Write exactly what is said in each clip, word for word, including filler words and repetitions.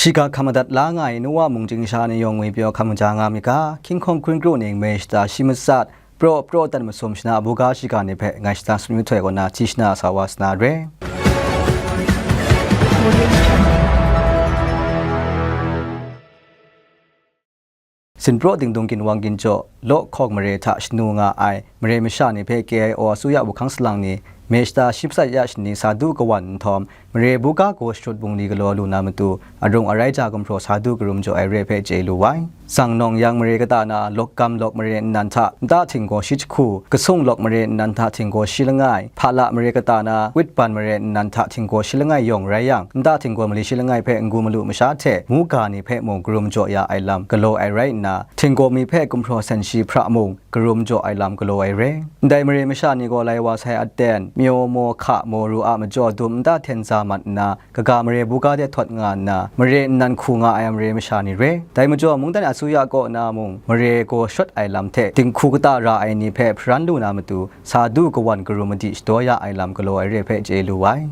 Shiga hkam madat la nga ai Nowa mung chying sha ni yawng ngwi pyaw hkam kaja nga myit ga, hkying hkawng hkun kru ning mai shata shi matsat, praw praw dan masum shana buga shiga ni hpe ngai shata sut mi htoi kaw na hti shana sa wa sa na re. Sinpraw Dingdung Ginwang Ginjaw, Law Hkawng mare hta shanu nga ai mare masha ni hpe K I O asuya wuhkang salang ni, May shata shi matsat ya shani sa du kawan nhtawm, mare buga gaw sharut bungli galaw lu na matu, arung arai ja gumhpraw sa du karum jaw ai re hpe chye lu ai. Zang Nawng Yang mare kata na, Lawk Gam Lawk mare nnan hta nta htinggaw shi jahku, Kasung Lawk mare nnan hta htinggaw shi langai, Hpala mare kata na, Witban mare nnan hta htinggaw shi langai yawng rai yang, nta htinggaw mali shi langai hpe n-gu malu masha hte, muga ni hpe mung karum jaw ya ai lam galaw ai rai nna, htinggaw mi hpe gumhpraw sen shi hpra mung, karum jaw ai lam galaw ai re. Ndai mare masha ni gaw lai wa sai aten, Myaw Maw Hka Maw Ru a majaw dum nta hten za mat nna, kaga mare buga de htawt nga nna, mare nnan hku nga ai mare masha ni re. Dai majaw, mungdan asuya kaw na mung, mare gaw shawt ai lam hte dinghku kata ra ai ni hpe hparan lu na matu, sa du kawan karum madi shadaw ya ai lam galaw ai re hpe chye lu ai.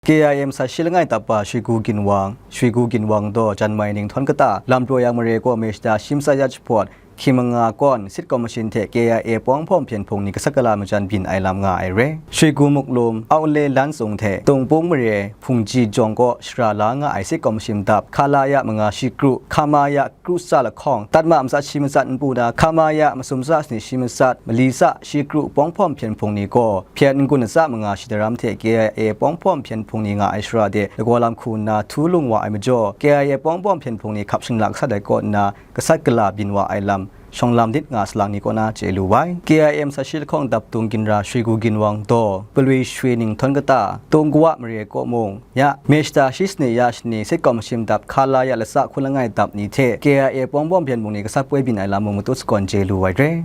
K I M sa shi langai dap pa Shwigu Ginwang, Shwigu Ginwang daw janmai ning htawn kata, lam pyaw yang mare kaw May shata shi matsat ya jahpawt, hkying manga kawn, Sit Kawm Mashin hte K I A pawng hpawm hpyen hpung ni kasak kala majan byin ai lam nga ai re. Shwigu Muklum, Aunle Lan Tsung hte Tungpung mare, Hpungji jawng kaw shara la nga ai Sit Kawm Mashin dap, Khalaya manga shi kru, Khamaya kru tsa lahkawng, tatma matsat shi matsat npu na, Khamaya masum tsa sani shi matsat, mali tsa shi kru pawng hpawm hpyen hpung ni gaw, hpyen n-gun latsa manga shi daram hte K I A pawng hpawm hpyen hpung ni nga ai shara de, lagaw lam hku nna htu lung wa ai majaw, K I A pawng hpawm hpyen hpung ni hkap shinglak sat ai kaw nna, kasat kala byin wa ai lam, shawng lam lit nga salang ni kaw na chye lu ai. K I M sa shi lahkawng dap dung ginra Shwigu Ginwang daw, Palwi Shwi ning htawn kata, Tung Kawa mare kaw mung, ya, May shata shi sani ya shani Sit Kawm Mashin dap Khalaya latsa hku langai dap ni hte K I A pawng hpawm hpyen hpung ni kasak poi byin ai lam mung matut sagawn chye lu ai re.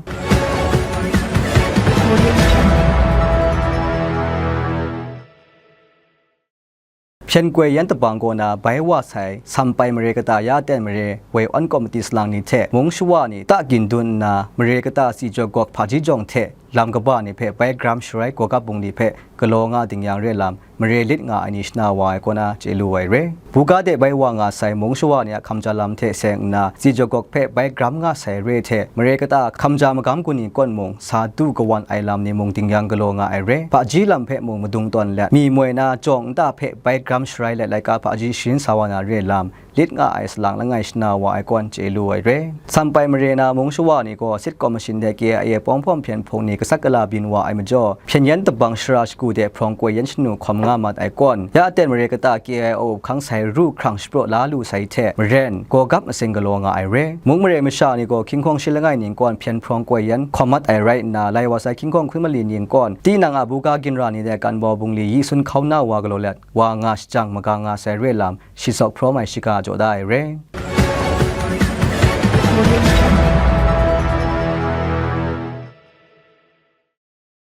Hpyen koi yan tabang kaw na bai wa sai, Sampai mare kata ya ten mare, woi awn kawmati salang ni hte mung shawa ni ta gin dun nna, mare kata Tsi Jaw Gawk hpaji jawng hte lam kaba ni hpe bai gram sharai gawgap bungli hpe galaw nga ding yang re lam, mare lit nga ai ni shana wa ai kaw na chye lu ai re. Buga de bai wa nga sai mung shawa ni a hkamja lam hte seng nna, Tsi Jaw Gawk hpe bai gram nga sai re hte, mare kata hkamja magam gun ni kawn mung, sa du kawan ai lam ni mung ding yang galaw nga ai re. Hpaji lam hpe mung madung tawn let, mi moi na jawng nta hpe bai gram sharai let laika hpaji sharin sa wa na re lam, lit nga ai salang langai shana wa ai kawn chye lu ai re. Sampai mare na mung shawa ni gaw Sit Kawm Mashin de K I A pawng hpawm hpyen hpung ni kasak kala byin wa ai majaw, hpyen yan tabang shara shagu de hprawng koi yan shanu hkawm nga mat ai kawn, ya ten mare kata K I O hkang sai ru hkrang shapraw la lu sai hte maren, gawgap masing galaw nga ai re. Mung mare masha ni gaw hkying hkawng shi langai ning kawn hpyen hprawng koi yan hkawm mat ai rai nna, lai wa sai hkying hkawng hkun mali ning kawn, tinang a buga ginra ni de kan bau bungli yi sun hkau na wa galaw let, wa nga shajang maga nga sai re lam, shi tsawk hprawm ai shiga jaw da ai re.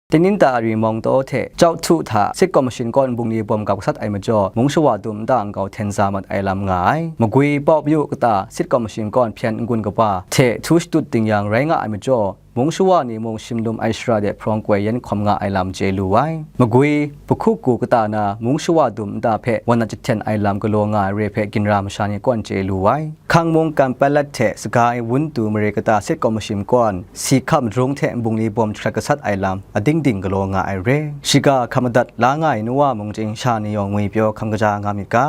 Tenin ta ari mawng taw hte Chau Htu hta Sit Kawm Mashin kawn bungli bawm gap gasat ai majaw, mung shawa dum nta nkau hten za mat ai lam nga ai. Magwi Pau Pyu kata Sit Kawm Mashin kawn hpyen n-gun kaba hte htu shatut ding yang rai nga ai majaw, mung shawa ni mung shim lum ai shara de hprawng koi yan hkawm nga ai lam chye lu ai. Magwi, Pakhuku kata na mung shawa dum nta hpe wan nat jahten ai lam galaw nga ai re hpe ginra masha ni kawn chye lu ai. Hkang mung Kanpalat hte Sagai Wuntu mare kata Sit Kawm Mashin kawn, si hkam drung hte bungli bawm jahkrat gasat ai lam ading ding galaw nga ai re. Shiga hkam madat la nga ai Nowa mung chying sha ni yawng ngwi pyaw hkam kaja nga myit ga,